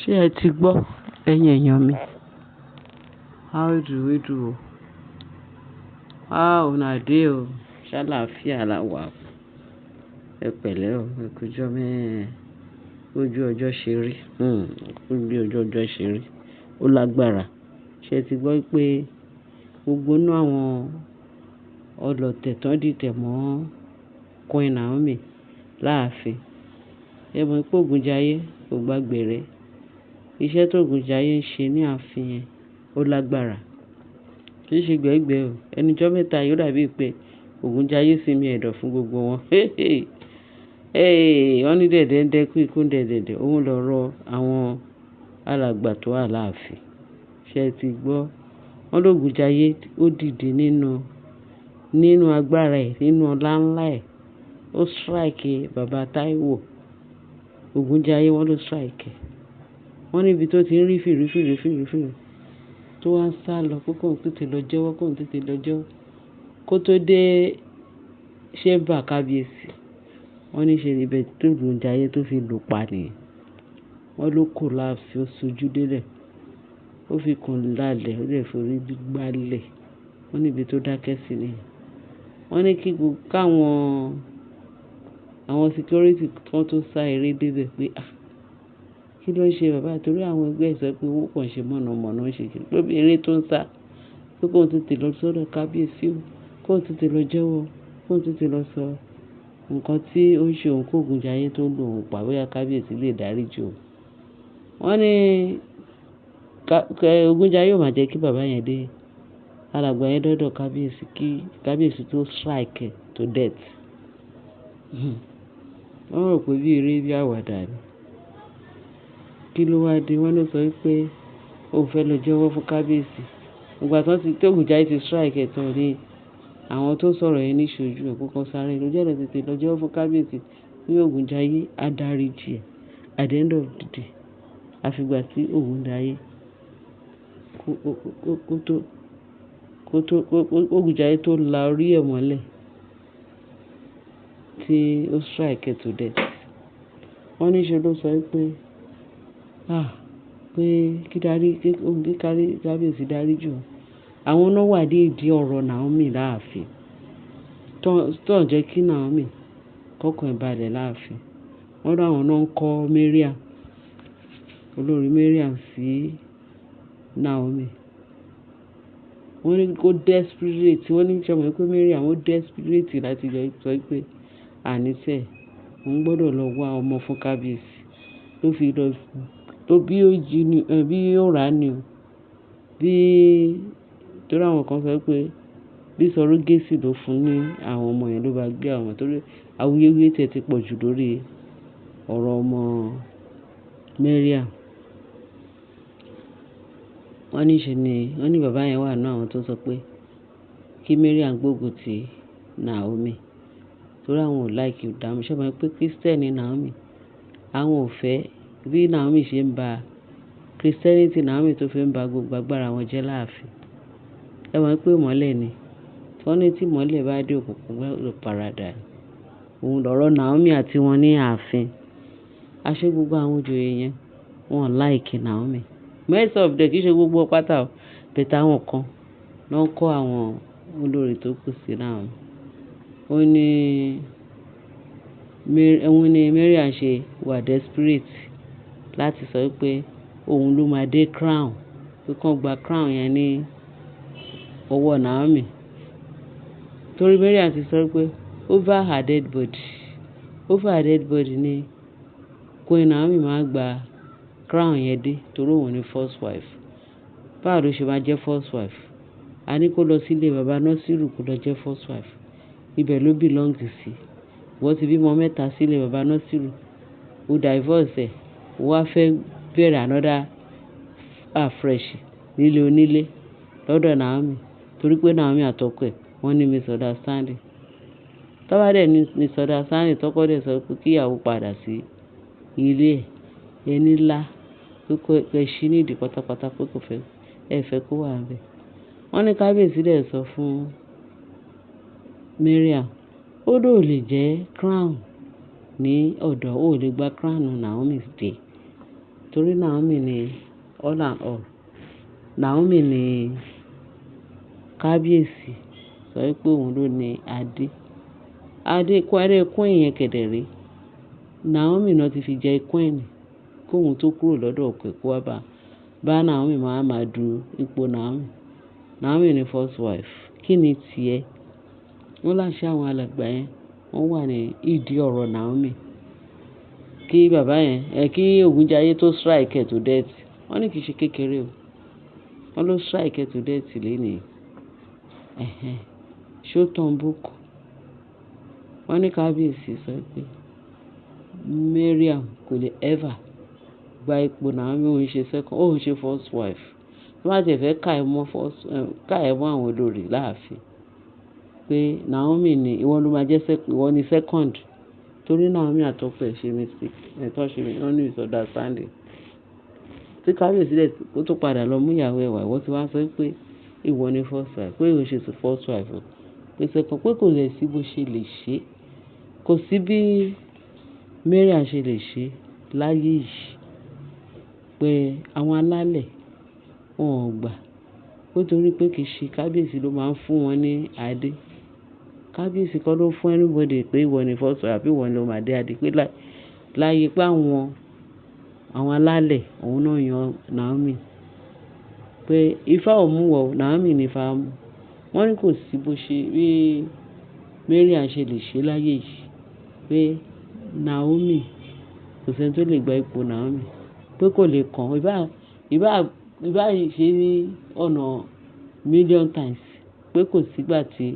Ṣé ẹ ti gbọ́, ẹ̀yin èèyàn mi? How do we do? How una dey o? Ṣé la wà o? Ẹ pẹ̀lẹ́ o, ẹ kú jọ́ mẹ́. Ojú ọjọ́ ṣe rí. Bí ojú ọjọ́ ṣe rí. Ó lágbára. Ṣé ẹ ti gbọ́ pé gbogbo inú àwọn ọlọ̀tẹ̀ tán dìtẹ̀ mọ́ Queen Naomi láàfin. Ẹ mọ̀ pé Ògúnjáyé kò gba gbẹ̀rẹ́. Iṣẹ́ tó Ògúnjáyé ń ṣe ní ààfin yẹn ó lágbára. Kì í ṣe gbẹ́gbẹ́ o. Ẹnu jọ́ mẹ́ta yóò dàbí pé Ògúnjáyé sinmi ẹ̀dọ̀ fún gbogbo wọn. Hey, wọ́n ní dẹ̀dẹ̀ ń dẹ́kun ikú ń dẹ̀dẹ̀dẹ̀. Òun lọ rọ àwọn alàgbà tó wà láàfin. Ṣé ẹ ti gbọ́? Wọ́n l'Ògúnjáyé ó dìde nínú agbára ẹ̀, nínú ọlá ńlá ẹ̀. Ó strike bàbá Táíwò. Ògúnjáyé wọ́n ló strike ẹ̀. Wọ́n ní ibi tó ti ń rí fìrí fìrí fìrí fìrí tó wá ń sá lọ pé kóun tètè lọ jẹ́wọ́, kóun tètè lọ jẹ́wọ́. Kó tó dé chamber kábíyèsí. Wọ́n ní ṣe ibẹ̀ tó Ògúnjáyé tó fi lù pa nìyẹn. Wọ́n ló collapse, ó ṣojú délẹ̀. Ó fi kùn lálẹ̀, ó dẹ̀ forí gbálẹ̀. Wọ́n ní ibi tó dákẹ́ sí ni. Wọ́n ní kí káwọn, àwọn security kan tó sá eré dé bẹ̀ pé, "à, kí ló ń ṣe bàbá?" Torí àwọn ẹgbẹ́ ẹ sọ pé wọ́n kàn ṣe mọ̀nàmọ́ná ṣe kí. Pé bí eré tó ń sá, pé kóun tètè lọ sọ́dọ̀ kábíyèsí o, kóun tètè lọ jẹ́wọ́, kóun tètè lọ sọ nǹkan tí ó ń ṣe òun kó Ògúnjáyé tó lù òun pa bóyá kábíyèsí lè dáríji òun. Wọ́n ní Ògúnjáyé ò máa jẹ́ kí bàbá yẹn dé. Alàgbà yẹn dọ́dọ̀ kábíyèsí kí kábíyèsí tó strike to death. Wọ́n rò pé bí eré bí àwàdà ni. Kí ló wá dé? Wọ́n ló sọ wípé òun fẹ́ lọ jẹ́wọ́ fún kábíyèsí. Ìgbà tí wọ́n ti, tí Ògúnjáyé ti strike ẹ̀ tán ni àwọn tó sọ̀rọ̀ yẹn ní ṣojú ẹ̀ kó sáré lọ jẹ́ lọ tètè lọ jẹ́wọ́ fún kábíyèsí pé Ògúnjáyé á dáríji ẹ̀ at the end of the day. Àfi ìgbà tí Ògúnjáyé kó tó, kó tó, Ògúnjáyé tó la orí ẹ̀ mọ́lẹ̀ tí ó strike ẹ̀ to death. Wọ́n ní ṣe ló sọ wípé, "à, pé kí dárí, kí kábíyèsí dáríji òun." Àwọn náà wà ní ìdí ọ̀rọ̀ Naomi láàfin. Tán jẹ́ kí Naomi kọ́kàn ẹ̀ balẹ̀ láàfin. Wọ́n ní àwọn náà ń kọ́ Mariam, olórí Mariam sí Naomi. Wọ́n ní kó desperate, wọ́n ní ṣé o mọ̀ pé Mariam ó desperate láti sọ wípé àníṣe òun gbọdọ̀ lọ wá ọmọ fún kábíyèsí. Tó fi lọ, tó bí ó jí ni, bí ó rà ni o. Bí, torí àwọn kan sọ pé bí surrogacy ló fún ní àwọn ọmọ yẹn ló bá gbé àwọn torí awuyewuye tí ẹ ti pọ̀ jù lórí ọ̀rọ̀ ọmọ Mariam. Wọ́n ní ṣe ni, wọ́n ní bàbá yẹn wà nínú àwọn tó sọ pé kí Mariam gbógun ti Naomi. Torí àwọn ò like Naomi. Ṣé o mọ̀ pé Christian ni Naomi? Àwọn ò fẹ́ bí Naomi ṣe ń ba Christianity Naomi tó fi ń ba gbogbo agbára wọn jẹ́ láàfin. Ẹ mọ̀ pé ìmọ́lẹ̀ ni. Wọ́n ní tí ìmọ́lẹ̀ bá dé òkùnkùn gbọdọ̀ paradà. Òun lọ̀rọ̀ Naomi àti wọn ní ààfin. Aṣé gbogbo àwọn ìjòyè yẹn wọ́n like Naomi. Most of them kì í ṣe gbogbo pátá o, but àwọn kan ló ń kọ́ àwọn olórí tó kù sí Naomi. Ó ní, òun ní Mariam ṣe wà desperate láti sọ wípé òun ló máa dé crown, pé kí wọ́n gba crown yẹn ní ọwọ́ Naomi. Torí Mariam ti sọ wípé over her dead body, over her dead body ni Queen Naomi máa gba crown yẹn dé torí òun ni first wife. Báwo ló ṣe máa jẹ́ first wife? A ní kó lọ sílé bàbá Nasiru kó lọ jẹ́ first wife. Ibẹ̀ ló belong sí. Ìwọ ti bímọ mẹ́ta sílé bàbá Nasiru. O divorce ẹ̀, o wá fẹ́ bẹ̀rẹ̀ another afresh nílé onílé lọ́dọ̀ Naomi. Torí pé Naomi àti ọkọ ẹ̀ wọ́n ní misunderstanding. Tọ́ bá dẹ̀ ní misunderstanding, tọkọ dẹ̀ sọ pé kí ìyàwó padà sí ilé ẹ̀, ẹni ńlá pé kó ẹ ṣí nídìí pátápátá pé kò fẹ́, ẹ fẹ́ kó wà níbẹ̀. Wọ́n ní kábíyèsí dẹ̀ sọ fún Mariam, ó ló lè jẹ́ crown ní ọ̀dọ̀, ó lè gba crown Naomi dé. Torí Naomi ni all and all. Naomi ni kábíyèsí sọ wípé òun ló ní adé. Adé, adé queen yẹn kẹ̀dẹ̀ rí. Naomi náà ti fi jẹ queen kó òun tó kúrò lọ́dọ̀ ọkọ ẹ̀ kó wá bá, bá Naomi máa máa du ipò Naomi. Naomi ni first wife. Kí ni tiẹ̀? Wọ́n láṣẹ àwọn alàgbà yẹn, wọ́n wà ní ìdí ọ̀rọ̀ Naomi. Kí bàbá yẹn, ẹ kí Ògúnjáyé tó strike ẹ to death. Wọ́n ní kì í ṣe kékeré o. Wọ́n ló strike ẹ to death lénìí. Ẹ̀hẹn. Ṣé ó tán book? Wọ́n ní kábíyèsí sọ pé Mariam kò lè ever gba ipò Naomi, òun ṣe second, òun ṣe first wife. Tí wọ́n bá ti fẹ́ ká ẹ mọ́ first, ká ẹ mọ́ àwọn olórí láàfin pé Naomi ni ìwọ ló máa jẹ́ ìwọ ni second. Torí Naomi àti ọkọ ẹ̀ ṣe mistake, ẹ̀ tó ṣe, wọ́n ní misunderstanding. Tí kábíyèsí dẹ̀ kó tó padà lọ mú ìyàwó ẹ̀ wá, ìwọ tí wá sọ pé ìwọ ni first wife, pé ìwọ ṣe first wife o. Pé second, pé kò lè sí bó ṣe lè ṣe. Kò sí bí Mariam ṣe lè ṣe láyé yìí pé àwọn alálẹ̀ wọn ò gbà. Pé torí pé kì í ṣe kábíyèsí ló máa ń fún wọn ní adé. Kábíyèsí kọ́ ló fún anybody pé ìwọ ni first wife àbí ìwọ ni ó máa dé adé. Pé láyé pé àwọn, àwọn alálẹ̀ òun náà yan Naomi. Pé Ifá ò mú wọ, Naomi ni Ifá mú. Wọ́n ní kò sí bó ṣe bí Mariam ṣe lè ṣe láyé yìí pé Naomi kò sí ẹni tó lè gba ipò Naomi. Pé kò lè kàn. Ìbá, ìbá, ìbá ṣe ní ọ̀nà million times pé kò sí ìgbà tí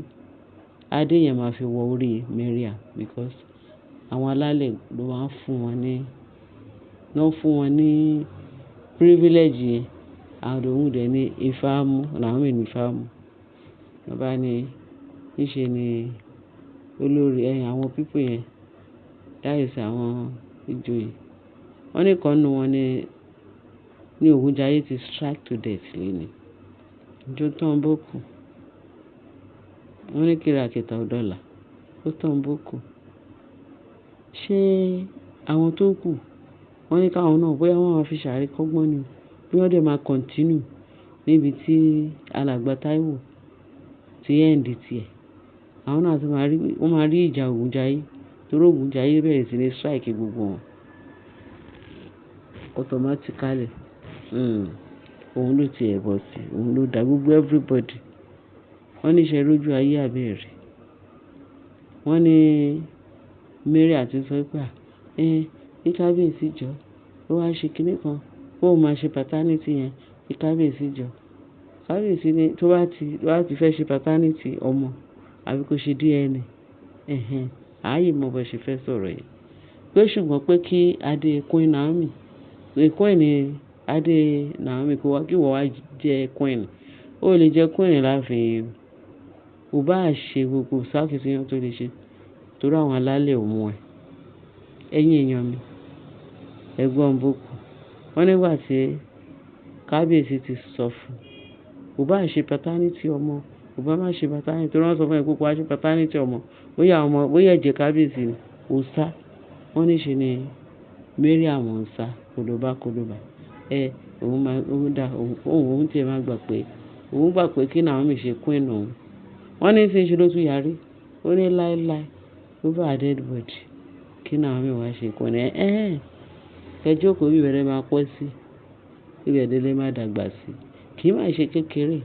adé yẹn máa fi wọ orí Mariam because àwọn alálẹ̀ ló máa ń fún wọn ní, ló ń fún wọn ní privilege yẹn. And òun dẹ̀ ní Ifá mú, Naomi ní Ifá mú. Wọ́n bá ní, níṣe ni olórí ẹ, àwọn people yẹn, that is àwọn ìjòyè. Wọ́n ní ìkan nínú wọn ní Ògúnjáyé ti strike to death lénìí. Ǹjẹ́ ó tán bókù? Wọ́n ní kìràkìtà ò dọ́là. Ó tán bókù. Ṣé àwọn tó kù, wọ́n ní káwọn náà bóyá wọ́n máa fi ṣàríkọ́gbọ́n ni o. Bí wọ́n dẹ̀ máa continue níbi tí alàgbà Taiwo ti end tí ẹ̀. Àwọn náà tún máa rí, wọ́n máa rí ìjà Ògúnjáyé torí Ògúnjáyé bẹ̀rẹ̀ sí ní strike gbogbo wọn automatically. Òun ló ti ẹ̀ bọ̀ sí, òun ló dá gbogbo everybody. Wọ́n ní ṣe rójú ayé àbí ẹ̀ rí. Wọ́n ní Mariam ti sọ pé à, ẹ́, kí kábíyèsí jọ, ó wá ṣe kíní kan, kó máa ṣe paternity yẹn, kí kábíyèsí jọ. Kábíyèsí ní tó bá ti fẹ́ ṣe paternity ọmọ àbí kó ṣe DNA, ẹ̀hẹn, ààyè mọ̀ bó ṣe fẹ́ sọ̀rọ̀ yẹn. Pé ṣùgbọ́n pé kí adé Queen Naomi, pé Queen adé Naomi kó wá, kí ìwọ wá jẹ́ Queen. Ó lè jẹ́ Queen láàfin. Ò bá ṣe gbogbo sakitiyan tó lè ṣe torí àwọn alálẹ̀ ò mú ẹ. Ẹ̀yin èèyàn mi, ẹ gbọ́ bókù. Wọ́n nígbà tí kábíyèsí ti sọ fún, ò bá ṣe paternity ọmọ, ò bá má ṣe paternity torí wọ́n sọ fún ẹ pé kó wá ṣe paternity ọmọ, bóyá ọmọ, bóyá ẹ̀jẹ̀ kábíyèsí ni, ó sá. Wọ́n ní ṣe ni Mariam ń sá kólóbá kólóbá. Ẹ, òun máa, òun dá, òun, òun tí ẹ máa gbà pé, òun gbà pé kí Naomi ṣe queen òun. Wọ́n ní ṣe ṣe ló tún yarí. Ó ní láíláí over a dead body kí Naomi wá ṣe queen. Ẹ̀, ẹ jókòó bí ibẹ̀ lẹ máa pẹ́ sí, ibẹ̀ lẹ máa dàgbà sí. Kì í máa ṣe kékeré.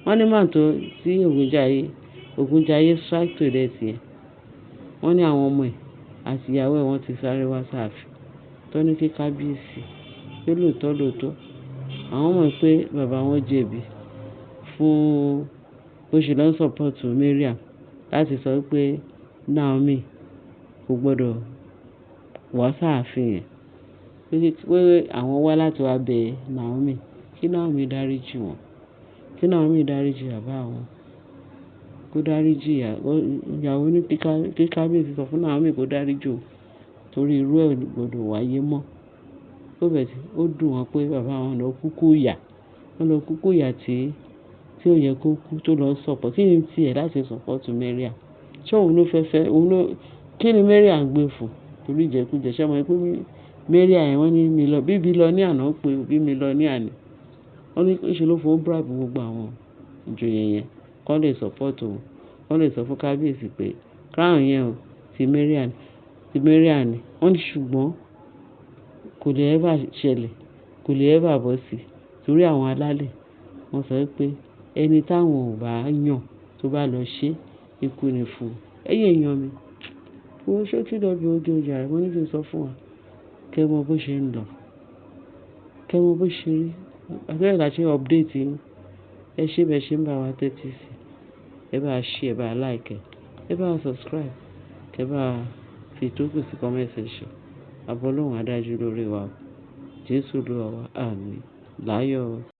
Wọ́n ní màá tó tí Ògúnjáyé, Ògúnjáyé strike to death yẹn. Wọ́n ní àwọn ọmọ ẹ̀ àti ìyàwó ẹ̀ wọ́n ti sáré wá sáàfin. Tó ní kí kábíyèsí pé lóòótọ́ lóòótọ́. Àwọn mọ̀ pé bàbá wọn jẹ̀bi fún bó ṣe lọ support Mariam láti sọ pé Naomi kò gbọdọ̀ wá sáàfin yẹn. Pé àwọn wá láti wá bẹ Naomi kí Naomi dáríjì wọ́n. Kí Naomi dáríjì bàbá wọn. Kó dáríjì ìyàwó ní kí kábíyèsí sọ fún Naomi kó dáríjì òun torí irú ẹ ò gbọdọ̀ wáyé mọ́. Ó bẹ̀ tí ó dùn wọ́n pé bàbá wọn lọ kúkú ìyà. Wọ́n lọ kúkú ìyà tí ó yẹ kó kú tó lọ support. Kí ni tí ẹ láti support Mariam? Ṣé òun ló fẹ́ fẹ́, òun ló, kí ni Mariam gbé fún? Torí ìjẹkújẹ. Ṣé ẹ mọ̀ pé Mariam yẹn, wọ́n ní bí billionaire náà pé, bí millionaire ni. Wọ́n ní ṣe ló fowó bribe gbogbo àwọn ìjòyè yẹn kó lè support òun, kó lè sọ fún kábíyèsí pé crown yẹn o, ti Mariam, ti Mariam ni. Wọ́n ní ṣùgbọ́n kò lè ever ṣẹlẹ̀, kò lè ever bọ́ sí, torí àwọn alálẹ̀ wọ́n sọ wípé ẹni táwọn ò bá yàn tó bá lọ ṣe, ikú ni fún un. Ẹ̀yin èèyàn mi, owó ṣókí lọ bí oge ọjà rẹ̀, mo ní kí n sọ fún wa. Kẹ́ mọ bó ṣe ń lọ. Kẹ́ mọ bó ṣe rí. Àbẹ́rẹ́ la ṣe update yín. Ẹ ṣé bẹ́ẹ̀ ṣe ń bá wa tẹ́tí sí. Ẹ bá share, ẹ bá like ẹ, ẹ bá subscribe, kẹ́ bá fi ìtókù sí comment section. Àbọ̀ Ọlọ́run á dájú lórí wa o. Jésù Olúwa wa. Àmín. Láyọ̀ o.